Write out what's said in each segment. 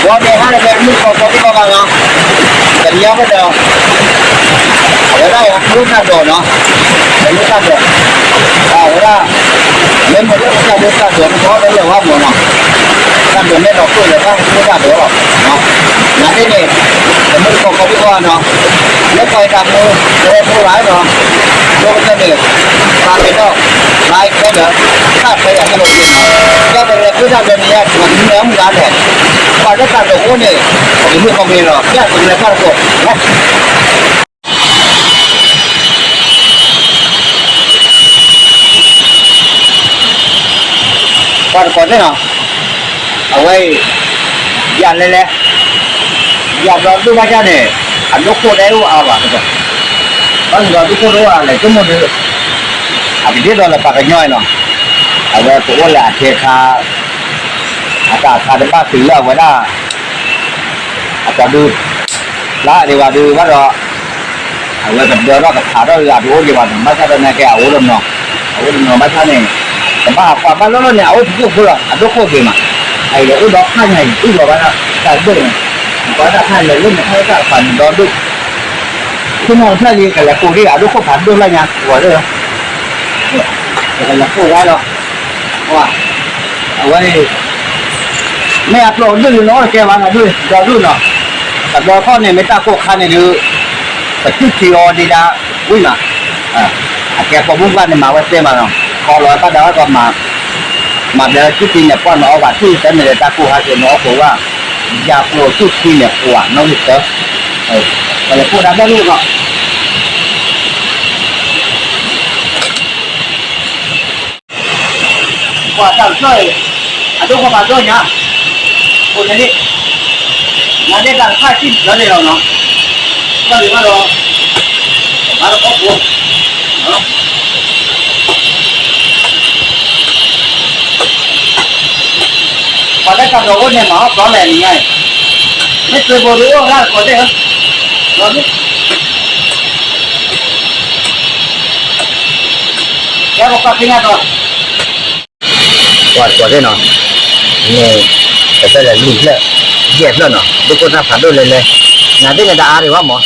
ဒီးန့ၣ်ဟါန့ၣ် ပမုၢ်ကီၢ်ကီၢ်သ့ၣ်ကီးဘၣ်နီၤ, ကလၢပဒီး အဝဲဒၣ်ယၤမ့ၢ်တၢ်ဒိးနီၤ, ယၤမ့ၢ်တၢ်ဒိး, အဝဲဒၣ် လၢမ့ၢ်လၢတၢ်ဒိးတၢ်ဒိးတဘီလၢလၢာ်ဝါမၢ်နီၤ, တၢ်ဒိးမ့ၢ်ဒီးကိၣ်လၢဘၣ်မ့ၢ်တၢ်ဒိးလီၤ, နာ်သက့န့ၣ် ပမုၢ်ကီၢ်ကီၢ်သ့ၣ်ကီးနီၤ, လၢပှၤတၢ်မူ လၢပှၤလၢနီၤ, လၢပကန့ၣ် ပှၤကဒီး ပှၤခဲလၢာ် တၢ်ဖဲယၤကဲလီၤ, ကဲပလဲၤဃုတၢ်ဒိးန့ၣ်ယၤ ပှၤကမ့ၢ်မူဒါလဲၣ်, ပှၤလၢတၢ်ဒိးအိၣ်န့ၣ် ပကမ့ၢ်ကီၢ်မ့ၢ်လီၤ, ကဲပလဲၤကွၢ်တကိး ပှၤတကိးသ့ၣ်နီၤ, အဝဲအံၤ ယၤလဲၤလဲၤ, ယၤဘျီဒိၣ်ဘၣ်ဒၣ်န့ၣ် အဒိခိၣ်ဒၣ်အိၣ်အါဘၣ်, ဘၣ်မနုၤဒိခိၣ်ဒၣ်အိၣ်အါလဲၣ် ဆိကမိၣ်ဒီး အကဒ်သိးလၢပှၤကညီအံၤနီၤ, အဝဲကအိၣ်လၢအထဲခါ အတၢ်အခါတဘၣ်တုၤလၢအဝဲဒၣ် အကီဒု လၢအဒံးဘၣ်ဒုးဘၣ်ဒီး အဝဲကဒၢထီၣ်ကဖးထီၣ်ဒုး အတအိၣ်ဒံးဘၣ်နီၤ, ဘၣ်ဆၣ်ဒီးနာ်က့အအိၣ်တနီၤ, အအိၣ်တနီၤဘၣ်ဆၣ်န့ၣ် ကဘၣ်ပှၤဘၣ်လီၢ်လီၢ်န့ၣ် အအိၣ်တဒူၣ်ဖိလီၤ, အဒိခိၣ်က့ၤမး, အအံၤဒီးအိၣ်ဒီးဖးညါအံၤ အိၣ်ဒီးဘၣ်တၢ်ဒိၣ်န့ၣ်, ပှၤတၢ်ဖးလၢလၢန့ၣ် ဖးတၢ်ဖးန့ၣ်ဒီဒိၣ် ဆိကမိၣ်တဖျၢၣ်လံ ကလဲၤကိးဒံး အဒိခိၣ်ဖးဒိၣ်လၢညါ ဝဲဒၣ် ကလဲၤကိးဝဲဒီး အဝဲ မ့ၢ်အပျီၢ်ဒိၣ်လံနီၤ တကဲဘၣ်နီၤ ဒိၣ်ဒီဒိၣ်နီၤ, တဘျီခီၣ်န့ၣ် မ့ၢ်တၢ်ကိၢ်ခါန့ၣ်ဒုး ပတူၢ်ထံအီၤဒံးဒၣ် ဝံၤမး, အကဲပိာ်မုၣ်ပှၢ်န့ၣ် မၤဝဲတဲမးနီၤ, ကီလီၤတၢ်ဒၣ်ဝဲကီမၤ မၤဘျဲတူၢ်ထံန့ၣ် ပှၢ်နအီၣ်ဘၣ် တူၢ်သၢန့ၣ်လၢတၢ်ကိၢ်ခါက့ၤ နအီၣ်ကိးဝဲ ယၤပျီၢ်တူၢ်ထံန့ၣ် ပှၢ်နီၣ်ဂံၢ်သၢ, ပလဲၤကိးဒၣ်ဘၣ်ဒိၣ်နီၤ ပှၤတၢ်ကစီၣ်အံၤ အဒိၣ်ကီၢ်ဖးဒိၣ်ညါ, အိၣ်န့ၣ်လံ, နဒဲတၢ်တဖၣ်စံၣ်တၢ်န့ၣ်လီၤနီၤ, ဘၣ်လံဘၣ်ဒီး ဘၣ်လီၤကီၢ်ဖိ ပှၤလၢတၢ်ဒိးအိၣ်န့ၣ် မၤအီၣ်ပျီလဲၣ်နံၤညါအံၤ, မ့ၢ်သုးဘိဒုးအိၣ်လၢအကိးသ့ၣ်ဧၢ, လီၤဒုး ကဲပကွၢ်သ့ၣ်ညါဒီး ပှၤတကိးသ့ၣ်နီၤ, န့ၣ် ကစၢ်ယွၤလွံၢ်ဖျၢၣ် ယဲၢ်ဖျၢၣ်နီၤ, ဒိၣ်ခိၣ်တၢ်ဖးဒိၣ်လဲၣ်လဲၣ်, နာ်သ့ၣ်န့ၣ်တအါဒံးဘၣ်မး,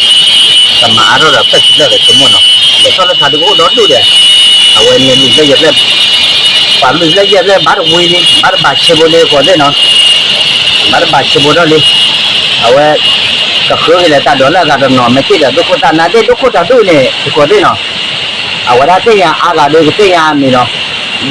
ကမၤအါထီၣ်ဒီးဖျၢၣ်ခံဖျၢၣ်ဒီးဆိကမိၣ်နီၤ, လဲၤထီၣ်လၢထးဒုးကအိၣ်ဒီဒူၣ်ဒီး, အဝဲန့ၣ်လွံၢ်ဖျၢၣ်ယဲၢ်ဖျၢၣ်, ပှၤလွံၢ်ဖျၢၣ်ယဲၢ်ဖျၢၣ် ဘၣ်တဝံၤလံ ဘၣ်တဘၣ်ဆဲးဘိလံ ကိးသ့ၣ်နီၤ, ဘၣ်တဘၣ်ဆဲးဘိထီၣ်လံ, အဝဲ ကဃုက့ၤလၢတၢ်ဒိးလၢအဂၤတနီၤ မ့ၢ်တ့ၢ်ဒီးဒိၣ်ခိၣ်တၢ် နာ်သ့ၣ်ဒိၣ်ခိၣ်တၢ်ဒိၣ်န့ၣ် တကိးသ့ၣ်နီၤ အဝဲဒၣ်သ့ၣ်ညါအါဂၤဒီးကသ့ၣ်ညါအမံၤနီၤ,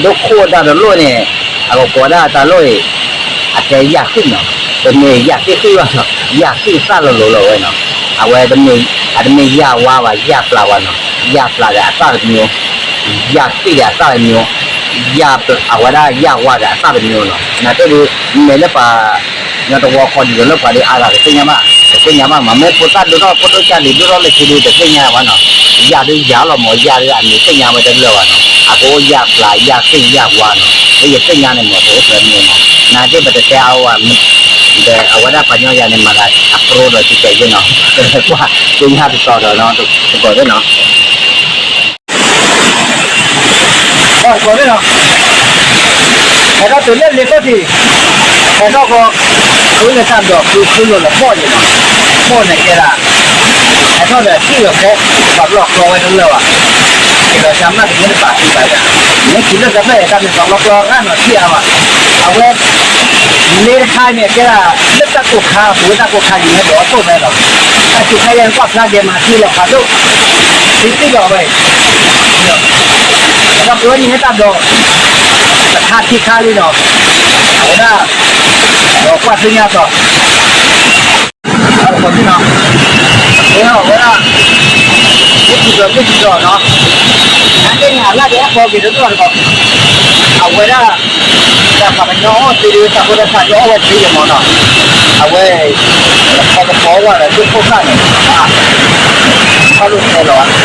ဒိၣ်ခိၣ်တၢ်တလိၣ်န့ၣ် အကကိးဒၣ်တၢ်လိၣ်အံၤ အတဲယၣ်ဃံၣ်နီၤ, တမ့ၢ်ယၣ်ဃံၣ်ဃံၣ်ဘၣ်နီၤ, ယၣ်ဃံၣ်သၣ်လိၤလိၤလီၤဝဲနီၤ, အဝဲ အတမ့ၢ်ယၣ်ဝါဘၣ် ယၣ်ပျၢ်ဝဲနီၤ, ယၣ်ပျၢ်ဒီးအသၣ်တမံၤ, ယၣ်ဃံၣ်ဒီးအသၣ်တမံၤ, ယၣ်ပျၢ် အဝဲဒၣ်ယၣ်ဝါဒီးအသၣ်တမံၤနီၤ, နာ်သ့ၣ်ဒုး မ့ၢ်လၢပှၤ ညီတဝီခီဒ်သိးလၢပှၤဒုးအါဂၤကသ့ၣ်ညါဘၣ်, တသ့ၣ်ညါဘၣ်မး, မ့ၢ်ဖိသၣ်ဒိၣ်ထီၣ်ဖိဒိၣ်ကၢ်လံၤဒိၣ်ထီၣ်လၢခံဒုး တသ့ၣ်ညါဘၣ်နီၤ, ယၣ်ဒုးယၣ်လီၤမး ယၣ်ဒုးအမံၤသ့ၣ်ညါဝဲတလၢာ်ဘၣ်နီၤ, အကအိၣ်ယၣ်ပျၢ်ယၣ်ဃံၣ်ယၣ်ဝါနီၤ, လၢယသ့ၣ်ညါန့ၣ်မး တအိၣ်ဖဲမ့ၢ်နီၤ, နာ်သ့ၣ်ပတတဲအါဝဲ ဒီးအဝဲဒၣ်ပှၤညီယၤန့ၣ် မၤသးအပြိဒီးကတဲယဲနီၤ, ကွၢ်သ့ၣ်ညါတတီၤဒီးနီၤ, တကိးသ့ၣ်နီၤ ပှၤကိးသ့ၣ်နီၤ, ဟဲထီၣ်တုၤလၢလ့ခိၣ်ထံး, ဟဲထီၣ်ဃီ, ဃုလၢတၢ်ဒိးဃု ဃုလိာ်လၢဘီၣ်ယဲနီၤ, ဘီၣ်န့ၣ်ကဲဒၣ်, ဟဲထီၣ်ဒီးထံၣ်လီၤဖဲ, ပှၤဘျီၣ်ကျီဝဲတလၢာ်ဘၣ်, ကဒီးဆါမၢ်တမ့ၢ်တဘၣ်သံဘၣ်ယၤ, မ့ၢ်ထံၣ်လၢကဖျၢၣ်အံၤ တၢ်မ့ၢ်ပှၤဘျီၣ်ကျီရၣ်နီၤထံၣ်အါဘၣ်, အဝဲ လ့တခါန့ၣ် ကဲဒၣ် လၢတၢ်ကိၢ်ခါ ပဝဲတၢ်ကိၢ်ခါယံၤဟဲဒိးအသိးဖဲလီၤ, တၢ်ဆူးခါယဲၢ်ကွၢ်ဖျါဒဲးမၤထံလီၤဖးဒိၣ်, သံသံလီၤဝဲ, ဒီးပဝဲန့ၣ်ဟဲတၢ်ဒိး, တခါခံခါလံနီၤ, အဝဲဒၣ်, ဒီးကွၢ်သ့ၣ်ညါသိး အဃိသ့ၣ်နီၤ, အဝဲဒၣ်, မ့ၢ်ထံၣ်ဒီးမ့ၢ်ထံၣ်ဒီးနီၤ, နာ်သ့ၣ်န့ၣ် အလၣ်ဒုးဟဲကိးက့ၤတဒိၣ်တကီး, အဝဲဒၣ်, တၢ်ပှၤကညီအီၣ်သ့ဒုး တၢ်ဖိတၢ်ဆါဒုးအီၣ်ဝဲသ့ဒံးမးနီၤ, အဝဲ, တခီတခီဝဲဒီး ဒိၣ်ခိၣ်သၣ်န့ၣ်, ခီလိာ်တဲလီၤ, တၢ်ညၣ်မ့ၢ်အိၣ်ဂၤဒီး တၢ်ညၣ်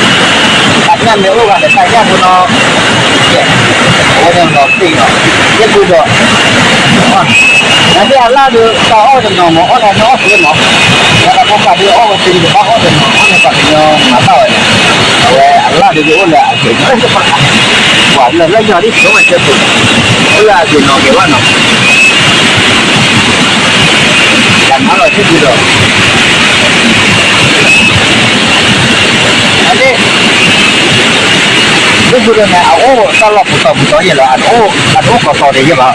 ဖိနီၤ, အဝဲန့ၣ်လီၤသ့ၣ်နီၤ, ယဲၢ်ဒုးဒီး နာ်သ့ၣ်အလၣ်ဒုး တၢ်အီၣ်တနီၤမး အီၣ်လၢနအီၣ်သ့မး, တၢ်ဖိသၣ်ဒုးအီၣ်ဝဲသ့ဒုး တဘၣ်အီၣ်တနီၤ အီၣ်န့ၢ်ပှၤကညီမၤဘၣ်ဝဲန့ၣ်, အဝဲအလၣ်ဒုးကအိၣ်လၢအဂ့ၤ, ပှၤလၢလၢယီၤဒ်သိးမးကဲပူၤ, အိၣ်လၢအဂ့ၤနီၤဂ့ၤဘၣ်နီၤ, တၢ် အလီၤထံၣ်ဒီး အန့ၣ် ဒ်သိးဒီးန့ၣ် အအိၣ်တၢ်လီၢ်ပူၤတီၤပူၤတီၤယဲၢ်လီၤ, အတအိၣ် အတအိၣ်ကီၤတီၤဒံးယဲၢ်ဘၣ်,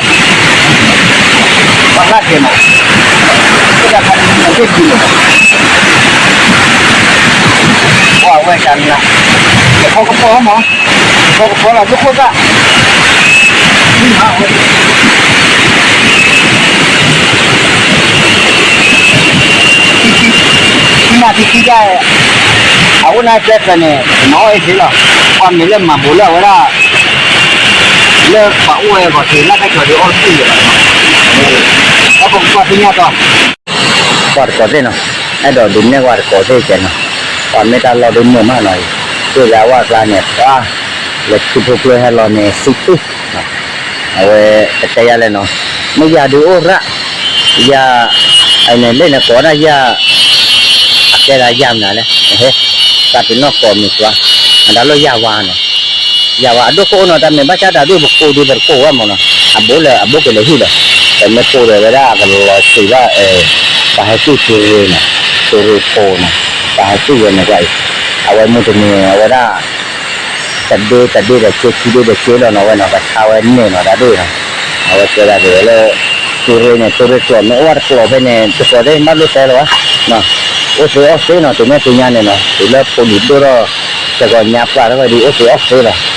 ပှၤသၣ်က့ၤမး, တၢ်ခါန့ၣ် အသ့ၣ်ပူၤလီၤ, ပှၤဝဲကနၣ်, ယခီကပီၤမး, ယခီကပီၤလီၤ ဒိခိၣ်သၣ် ခံနၢ်ခံခံဒၣ်, အအိၣ်နၢ်ကဲသၢန့ၣ် မၤအီၣ်အ့ၣ်သ့လီၤ, ပှၤမ့ၢ်လၢမၤဘူးလၢအဝဲဒၣ် လၢပှၤအိၣ်ဝဲဂီၤထံးလၢ်တၢ်ကီၤဒုးအီၣ်တပူၤယဲၢ်လီၤ, အပကကွၢ်သ့ၣ်ညါတီၤ ပှၤတကိးသ့ၣ်နီၤ, အဲၣ်ဒိးဒုးနဲၣ်ဝဲတကိးသ့ၣ်ကဲနီၤ, ပှၤမ့ၢ်တၢ်လီၢ်ဒုးမုာ်မးနီၤ, သ့ၣ်လၢအဝဲအကျါန့ၣ် ပှၤ လၢထံဖိကျိဟဲလီၤန့ၣ် သံတုၤ အဝဲကတဲယၤလဲၣ်နီၤ, မ့ၢ်ယၤဒုးအိၣ်ရၣ်, ယၤ အန့ၣ်လၢန့ၣ်ကိးဒၣ်ယၤ, အကဲဒၣ်ယၤမနုၤလဲၣ်, သးပ့ၤနီၣ်ကိးမုၢ်ကွၢ်, အတၢ်လီၢ်ယၤဝါနီၤ, ယၤဝါအဒိၣ်ခိၣ်အိၣ်နီၤ, တၢ်မ့ၢ်ဘၣ်ဆၣ်တၢ်ဒုၣ်ပကိၢ်ဒုးပတကိၢ်ဝဲမ့ၢ်နီၤ, အဘိလၢအဘိကလဲၤဟံၣ်ဒီး, ပမ့ၢ်ကိၢ်ဒီးဝဲဒၣ်အကလီၤစံးဘၣ်, ပှၤဟဲစံၣ်သုးရ့ၣ်နီၤ, သုးရ့ၣ်ဖိနီၤ, ပှၤဟဲစံၣ်ဝဲန့ၣ်ကွၢ်အံၤ, အဝဲမုၢ်တနံၤအဝဲဒၣ် တဒ့တဒ့ဒီးက့ ခံဒ့ဒီးက့လီၤနီၤဝဲနီၤ, ပဆါဝဲန့ၣ်နီၤ တၢ်ဒ်အံၤနီၤ, အဝဲတဲဒၣ်က့ၤဝဲလၢ သုးရ့ၣ်န့ၣ် သုးရ့ၣ်ကျိာ်မ့ၢ်အိၣ်ဝဲတကျိာ်ဖဲန့ၣ် တကျိာ်သ့ၣ်မ့ၢ်ဘၣ်လိၣ်တဲလီၤဝဲ, အိၣ်သ့အီၣ်သ့နီၤ, တုၤမ့ၢ်သ့ၣ်ညါန့ၣ်နီၤ, တုၤလၢဖိလံၤဒိၣ်ထီၣ် စ့ၢ်ကီးညါပှၢ်ထီၣ်ဝဲဒုး အိၣ်သ့အီၣ်သ့လီၤ,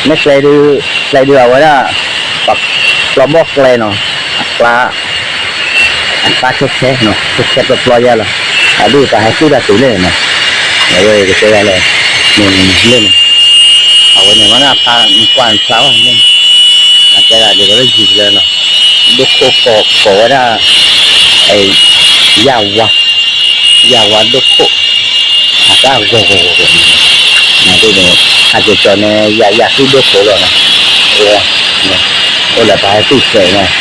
မ့ၢ်ကျဲဒုး, ကျဲဒုးအဝဲဒၣ်, ပျီဘီၣ်ကျဲနီၤ, အကျါ အကျါခဲခဲနီၤ, ခဲခဲပျီပျီယါလီၤ, အဒိၣ်ပှၤဟဲစံၣ်တၢ်တုၤလဲၣ်နီၤ, အဝဲကတဲဒၣ်လၢ န့ၣ်န့ၣ်န့ၣ်, အဝဲန့ၣ်မ့ၢ်ဒၣ်ဖျါနကွၢ်နဖျါဘၣ်န့ၣ်, အတဲဒၣ်ဒ်သိးလၢယံၤလၢနီၤ, ဒိၣ်ခိၣ်ကိးကိးဝဲဒၣ် ယၤဝါ, ယၤဝါဒိၣ်ခိၣ်, အတၢ်ဂီၤဂီၤဂီၤဂီၤန့ၣ်, ဒ်န့ၣ်, ဟဲက့ၤကၠီၤန့ၣ် ယၤယၤသံၣ်ဒိၣ်ခိၣ်လီၤနီၤ, အိၣ်လၢပှၤဟဲသံၣ်စဲးနီၤ,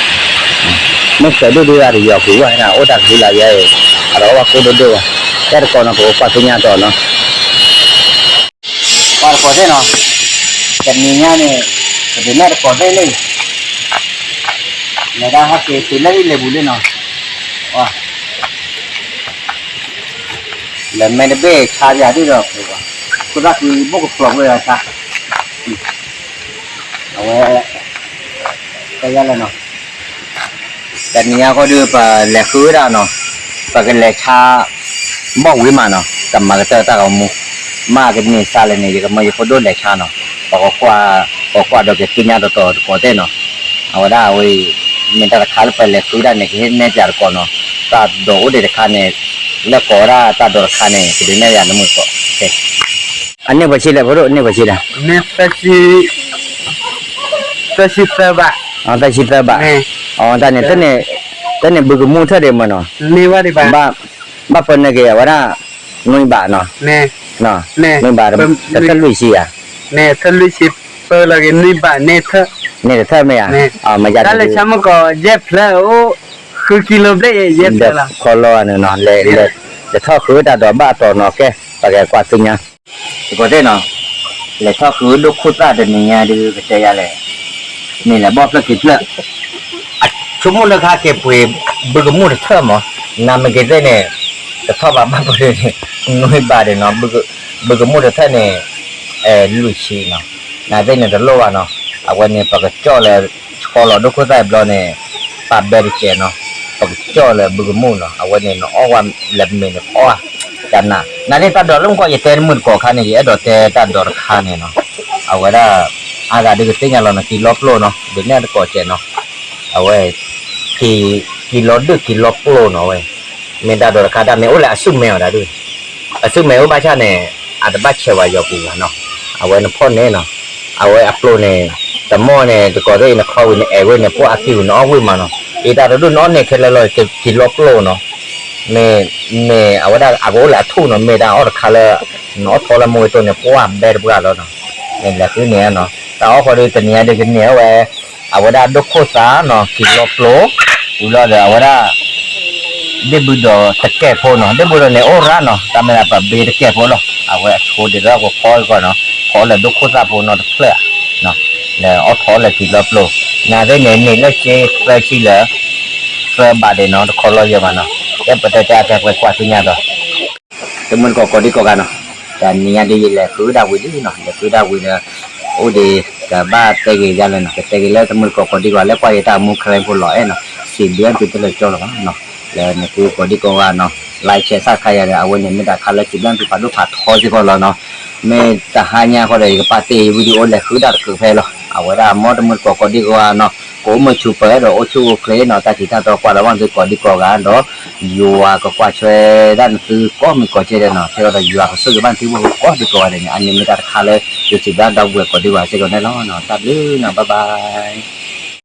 မ့ၢ်စဲးဒိၣ်ဒိၣ်ဂၤတယီၤကွံာ်ဘၣ်နီၤ, အိၣ်တၢ်ကဟုလၢယဲအံၤ, အတအိၣ်ဘၣ်ကိၢ်ဒိၣ်ဒိၣ်ဘၣ်, တၢ်တကိးနီၤ ပကကွၢ်သ့ၣ်ညါတီၤနီၤ ပှၤတကိးသ့ၣ်နီၤ, တနံၤညါန့ၣ်, ပဒုးနဲၣ်တကိးသ့ၣ်လံ, လဲၤဒၣ်ဟဲက့ၤတုၤလၢဟံၣ်လဲၤပူၤလံနီၤ, လဲၤမ့ၢ်တဘ့ၣ်ဆါယၤဒ်ဒီး, ခိၣ်သၣ်ကွံဘိၣ်ကဖျိးဝဲဒၣ်ဆါ, အဝဲ ကယါလဲၣ်နီၤ, တနံၤညါဃီဒီး ပလဲၤဃုဝဲဒၣ်နီၤ, ပကလဲၤဆါ ဘီၣ်ဝံၤမးနီၤ, ကမၤကတၢၢ်တၢ်ဂီၤမူ, မ့ၢ်ကန့ၢ်စါလဲၣ်န့ၣ် ယကမၢယဖိဒိၣ်လဲၤဆါနီၤ, ပကကွၢ်, ပကကွၢ်ဒီးကသ့ၣ်ညါတီၤတီၤတကိးသ့ၣ်နီၤ, အဝဲဒၣ်အဝဲအံၤ, မ့ၢ်တၢ်တခါလၢပလဲၤဃုဒၣ်န့ၣ် ကဟ့ၣ်နဲၣ်ပၠးတကိးနီၤ, တၢ်ဒိးအိၣ်ဒံးတခါန့ၣ်, လၢကိးဝဲဒၣ်တၢ်ဒိးတခါန့ၣ် ကဒုးနဲၣ်ယၤန့ၣ်မုၢ်တကိး, အန့ၢ်ပှဲၤဆံလဲၣ် ဖိဒိၣ်န့ၢ်ပှဲၤဆံလဲၣ်, သၢဆံသၢဘး, သၢဆံသၢဘး, တၢ်န့ၣ်, တၢ်န့ၣ်ဘုကမူၣ်ထၢၣ်ဒံးမးနီၤ, ဘၣ်ပၢၢ်န့ၢ်က့ၤအဝဲဒၣ်, နွံဘးနီၤ, နွံဘး, တထၢၣ်လွံၢ်ဆံဧါ, နွံဘး, န့ၢ်တထၢၣ်မ့ၢ်ဧါ, တၢ်လဲၤဆါမုၢ်ကီး ယဲၢ်ဖျၢၣ်အိၣ်, ဃုကံလိဘျဲၣ်ယဲၢ်ဖျၢၣ်လီၤ, လဲၤထီၣ်ဃုတၢ်ဒိးဘၣ်တီၤနီၤကဲ, ပကကွၢ်သ့ၣ်ညါ တကိးသ့ၣ်နီၤ, လဲၤထီၣ်ဃုဒိၣ်ခိၣ်သၣ်တနံၤညါဒုး ကတဲယၤလဲၣ်, န့ၣ်လဲၤဘီၣ်ဖျၢၣ်က့ၤဖျၢၣ်, အဆိကမိၣ်လၢခါက့ၤပှ့ၤ, ဘုကမူၣ်တထၢၣ်မး, နမ့ၢ်က့ၤသ့ၣ်န့ၣ်, တထီၣ်ဘၣ်ဘၣ်ပှ့ၤန့ၣ်, နွံဘးဒံးနီၤ, ဘုကမူၣ်တထၢၣ်န့ၣ်, လွံၢ်ဆံနီၤ, နသ့ၣ်န့ၣ်တလိၣ်ဘၣ်နီၤ, အဝဲန့ၣ် ပကကၠီၣ်လၢ, ဆီလီၤဒိၣ်ခိၣ်သၣ်ဘျီန့ၣ်, ပာ်ဘဲတစဲးနီၤ, ပကကၠီၣ်လၢဘုကမူၣ်နီၤ, အဝဲန့ၣ်နအီၣ်ဝဲလၢမ့ၢ်န့ၣ်အီၣ်, တၢ်နၤ, နသ့ၣ်တၢ်ဒိးလၢမုၢ်ကီး ယတဲနမုၢ်တကိးခါန့ၣ် ယအဲၣ်ဒိးတဲတၢ်ဒိးတခါန့ၣ်နီၤ, အဝဲဒၣ်, အါဂၤဒုးကသ့ၣ်ညါလီၤနီၤ ကံၤလီပျိၢ်နီၤ ဒုးနဲၣ်တကိးစဲးနီၤ, အဝဲ, ကံၤလီဒုၣ်ကံၤလီပျိၢ်နီၤဝဲ, မ့ၢ်တၢ်ဒိးတခါတၢ်မ့ၢ်အိၣ်လၢအစုမ့ၢ်အီၤဒၣ်ဒုး, အစုမ့ၢ်အိၣ်ဘၣ်ဆၣ်န့ၣ်, အတဘၣ်ဆဲးဝဲယီၤပူၤဘၣ်နီၤ, အဝဲနဖီၣ်န့ၣ်နီၤ, အဝဲအပျိၢ်န့ၣ်, တမီၢ်န့ၣ် တကိးသ့ၣ်အံၤ နခီဝံၤနအဲၣ်ဝဲန့ၣ် ပှၢ်အကံၢ်ဝံၤနအီၣ်ဝံၣ်မးနီၤ, အံၤတၢ်တဒိၣ်နအီၣ်န့ၣ်ခဲလၢာ်လီၤ ကံၤလီပျိၢ်နီၤ မ့ၢ်, မ့ၢ်အဝဲဒၣ်အကအိၣ်လၢအထူၣ်နီၤ မ့ၢ်တၢ်အီၣ်တခါလၢ, နအီၣ်ထီလၢမူဝဲတိၢ်န့ၣ် ပှၢ်ဘဲတပှၢ်လီၤနီၤ, မ့ၢ်လဲၤဃုန့ၣ်နီၤ တၢ်အီၣ်ဃီဒီးတနံၤညါဒုးကန့ၢ်ဝဲ, အဝဲဒၣ်ဒိၣ်ခိၣ်သၣ်နီၤ ကံၤလီပျိၢ်, ဝံၤလီၤဒီးအဝဲဒၣ် ဒ့ၣ်ဘုဒီးတကဲၢ်ဖိနီၤ ဒ့ၣ်ဘုဒီးန့ၣ်အိၣ်ရၣ်နီၤ တၢ်မ့ၢ်ဒၣ်ပဘ့တကဲၢ်ဖိလီၤ အဝဲအဆိဒ်သိးပဖီကီးနီၤ ဖီလၢဒိၣ်ခိၣ်သၣ်ဖိနီၤတဖျၢၣ်, လၢအီၣ်ထီလၢကံၤလီပျိၢ်, နသ့ၣ်န့ၣ် န့ၢ်လၢစ့သၢဆံလၢ, သၢဘးဒဲးနီၤ တခီလီၤယဲၢ်ဘၣ်နီၤ, ကဲပတဲတဲအကဲပှဲၤကွၢ်ဆူညါဒီး တမုၢ်တကိးကိးဒံကိးဂၤနီၤ, တနံၤညါဒ်ယလဲၤဃုဒၣ်ဝံၤလံနီၤ, လဲၤဃုဒၣ်ဝံၤဒီး အိၣ်ဒံး ကဘၣ်တဲဂ့ၤယါလဲၣ်နီၤ, ကတဲဂ့ၤလၢတမုၢ်တကိးကိးဒံကိးဂၤ လၢကွၢ်ယတၢ်မူခရံာ်ဖိလီၤအဲၣ်နီၤ, စံးဘျုးအဖံတလၢာ်ကၠီလီၤဘၣ်နီၤ, လၢနသုကိးဒံကိးဂၤနီၤ, like share subscribe ယၤဒီး အဝဲန့ၣ်မ့ၢ်တၢ်ခါလၢစံးဘျုးအဖံဖးဒိၣ်ဖးထီစ့ၢ်ကီးလီၤနီၤ, မ့ၢ်တဟါညါဃီဒီး ယကပာ်တ့ၢ် video လဲၤဃုဒၣ်တကုးဖဲလီၤ, အဝဲဒၣ်မ်တမုၢ်တကိးကိးဒံကိးဂၤနီၤ, ကအိၣ်မုာ်ဆူၣ်ပၢၢ်ဒီးအိၣ်ဆူၣ်အိၣ်ချ့နီၤ, တၢ်ထံးတၢ်တီကွၢ်ဒီးဘၣ်နသုကိးဒံကိးဂၤဒီး ယွၤကကွၢ်ထွဲဒၣ်နသုကိးမုၢ်ကိးကဲဒဲးနီၤ, ထဲဒီးယွၤကဆိၣ်ဂ့ၤဘၣ်နသုဖိကိးဒံကိးဂၤဒဲးန့ၣ်, အန့ၣ်မ့ၢ်တၢ်တခါလၢ ယစံးဘျုးဒီပုၢ်ဝဲၢ်ကိးဒံကိးဂၤစ့ၢ်ကီးန့ၣ်လီၤ, တၢ်ဘျုးနီၤ, bye bye.